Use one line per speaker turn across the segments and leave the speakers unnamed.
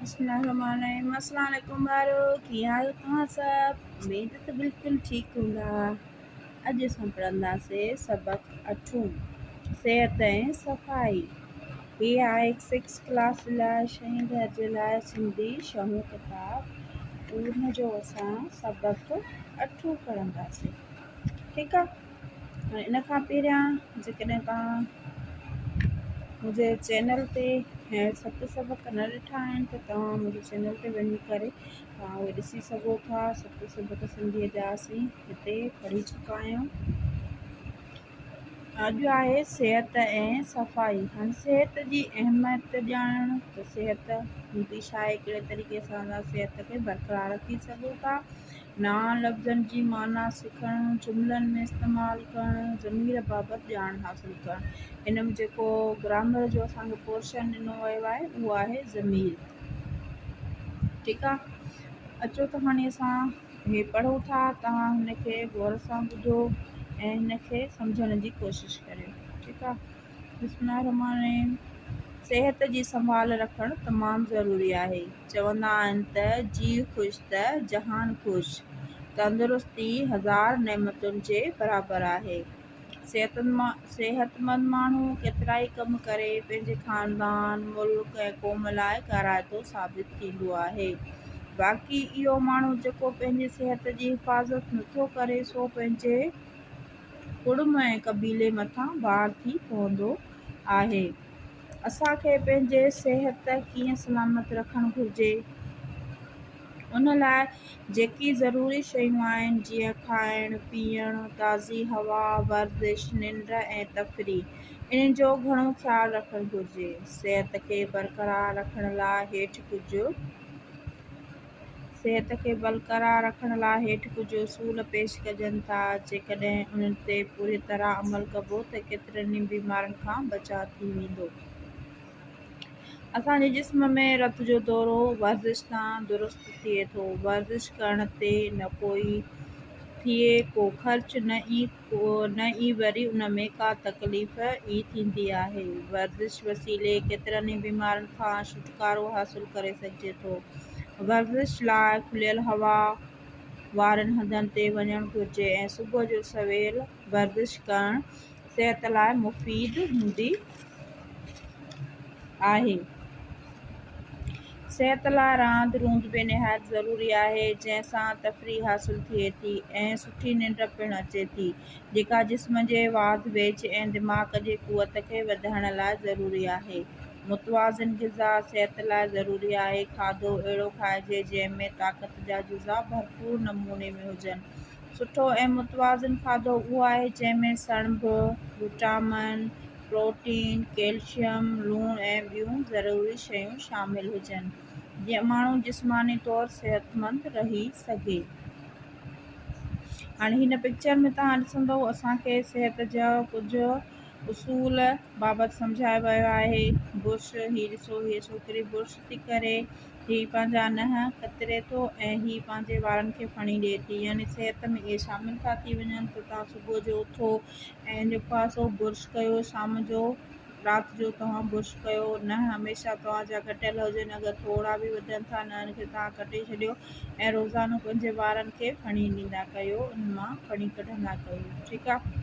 بسم الله الرحمن الرحيم السلام عليڪم ٻارو ڪيئن آهيو توهان سڀ اميد ته بلڪل ٺيڪ هوندا اڄ اسان پڙهنداسين سبق اٺون صحت ۽ صفائي هي آهي سڪس ڪلاس لاء ڇهين درجي لاء سنڌي ڇهون ڪتاب ان جو اسان سبق اٺون پڙهنداسين ٺيڪ آهي هاڻي ان کان پهريان جيڪڏهن توهان منهنجي چينل تي ست سبق نه ڏٺا آهن ته توهان منهنجي چينل تي وڃي ڪري توهان اهي ڏسي سگهو ٿا. ست سبق سنڌيء جا اسين هتي پڙهي چڪا آهيون. اڄ آهي صحت ۽ صفائي. هاڻي صحت جي اهميت ڄاڻڻ ته صحت هوندي ڇا آهي، ڪهڙي طريقي سان اسان صحت کي برقرار رکي سگهون ٿا. نون لفظن جي معنيٰ سکڻ، جملن ۾ استعمال ڪرڻ، ضمير بابت ڄاڻ حاصل ڪرڻ. هن ۾ جيڪو گرامر جو اسان کي پورشن ڏنو ويو آهي اهو آهي ضمير. ٺيڪ آ اچو ته هاڻي اسان هي پڙهون ٿا توهان هن کي غور سان ٻڌو ۽ هن کي سمجهڻ جي ڪوشش ڪريو. ٺيڪ آ. بسم الله الرحمٰن الرحيم صحت جي سنڀال رکڻ تمام ضروري آهي. چوندا آهن ته جيء خوش ته جهان خوش. تندرستي هزار نعمتن جي برابر آهي. صحتمند ماڻهو ڪيترائي ڪم ڪري پنهنجي خاندان، ملڪ ۽ قوم لاء ڪارائتو ثابت ٿيندو آهي. باقي اهو ماڻهو جيڪو پنهنجي صحت جي حفاظت نٿو ڪري سو پنهنجي ڪڙم ۽ قبيلي مٿان بار ٿي پوندو آهي. اسان کي پنهنجي صحت ڪيئن سلامت رکڻ گهرجي؟ ان لاء جيڪي ضروري شيون آهن، جيئن کائڻ، پيئڻ، تازي هوا، ورزش، ننڊ ۽ تفريح، انهن جو گهڻو خيال رکڻ گهرجي. صحت کي برقرار رکڻ لاء هيٺ ڪجهه. صحت کي برقرار رکڻ لاء هيٺ ڪجهه اصول پيش ڪجن ٿا، جيڪڏهن انهن تي پوريء طرح عمل ڪبو ته ڪيترين ئي بيمارين کان بچاء ٿي ويندو. اسان جي جسم ۾ رت جو دورو ورزش سان درست ٿئي ٿو. ورزش ڪرڻ تي نه ڪوئي ٿئي ڪو خرچ نه ئي نه ئي وري ان ۾ ڪا تڪليف ئي ٿيندي آهي. ورزش وسيلي ڪيترن ئي بيمارين کان ڇوٽڪارو حاصل ڪري سگهجي ٿو. ورزش لاء کليل هوا وارن هنڌن تي وڃڻ گهرجي ۽ صبح جو سويل ورزش ڪرڻ صحت لاء مفيد هوندي آهي. صحت لاء راند روند به نهايت ضروري آهي، جنهن سان تفريح حاصل ٿئي ٿي ۽ سٺي ننڊ پڻ اچي ٿي، جيڪا جسم جي واڌ ويجهه ۽ دماغ جي قوت کي وڌائڻ لاء ضروري آهي. متوازن غذا صحت لاء ضروري آهي. کاڌو اهڙو کائجي، جنهن ۾ طاقت جا جزا ڀرپور نموني ۾ هجن. سٺو ۽ متوازن کاڌو اهو آهي، جنهن ۾ سڻڀ، وٽامن، پروٽين، ڪيلشيم، لوڻ ۽ ٻيون ضروري شيون شامل هجن، جيئن ماڻهو جسماني طور صحتمند رهي سگهي. هاڻي هن پڪچر ۾ توهان ڏسندؤ اسان کي صحت جا ڪجهه اصول بابت سمجهايو ويو آهي. برش، هي ڏسو هيء ڇوڪري برش ٿي ڪري. هي پنهنجا ننهن ڪتري ٿو ۽ هي پنهنجي وارن کي ڦڻي ڏئي ٿي يعني صحت ۾ اهي شامل ٿا ٿي وڃن ته توهان صبح جو اٿو ۽ جيڪو آهي سو برش ڪيو شام جو رات جو توهان برش ڪيو ننهن هميشه توهان جا ڪٽيل هجن اگر ٿورا به وڌن ٿا ننهن کي توهان ڪٽي ڇڏيو ۽ روزانو پنهنجي وارن کي ڦڻي ڏيندا ڪيو انهن مان ڦڻي ڪڍندا ڪيو ٺيڪ آهي.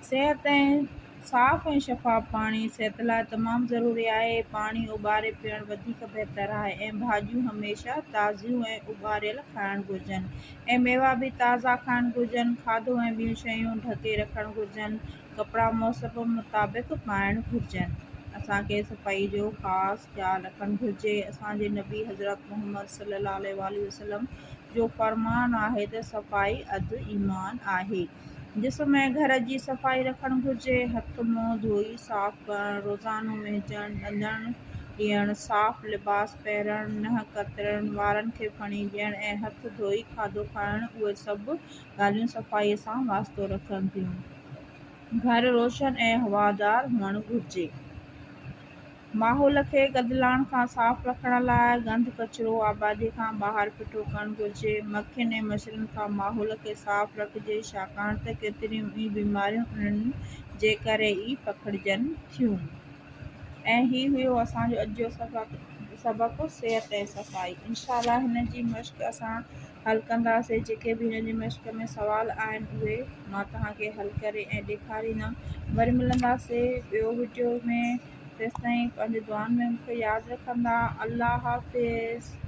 صحت ۽ صاف ۽ شفاف پاڻي صحت لاء تمام ضروري آهي. پاڻي اٻاري پيئڻ وڌيڪ بهتر آهي ۽ ڀاڄيون هميشه تازيون ۽ اٻاريل کائڻ گهرجن ۽ ميوا به تازا کائڻ گهرجن. کاڌو ۽ ٻيون شيون ڍڪي رکڻ گهرجن. ڪپڙا موسم مطابق پائڻ گهرجن. اسان کي صفائي جو خاص خيال رکڻ گهرجي. اسان جي نبي حضرت محمد صلي الله عليه واٰله وسلم جو فرمان آهي ته صفائي اڌ ايمان آهي. جسم ۽ گهر جي صفائي رکڻ گهرجي. هٿ منهن ڌوئي صاف ڪرڻ، روزانو وهنجڻ، ڏندڻ ڏيڻ، صاف لباس پهرڻ، ننهن ڪترڻ، وارن کي ڦڻي ڏيڻ ۽ هٿ ڌوئي کاڌو کائڻ اهي سڀ ڳالهيون صفائيء سان واسطو رکن ٿيون. گهر روشن ۽ هوادار هئڻ گهرجي. ماحول کي گدلاڻ کان صاف رکڻ لاء گند ڪچرو آبادي کان ٻاهر ڦٽو ڪرڻ گهرجي. مکين ۽ مڇرن کان ماحول کي صاف رکجي ڇاڪاڻ ته ڪيتريون ئي بيماريون انهن جي ڪري ئي پکڙجن ٿيون. ۽ هي هيو اسان جو اڄ جو سبق. سبق صحت ۽ صفائي. انشاء الله هن جي مشق اسان حل ڪنداسين. جيڪي به هن جي مشق ۾ سوال آهن اهي مان توهان کي حل ڪري ۽ ڏيکاريندم. وري ملنداسين ٻيو وڊيو ۾، تيستائين پنهنجي دعائن ۾ مون کي ياد رکندا. الله حافظ.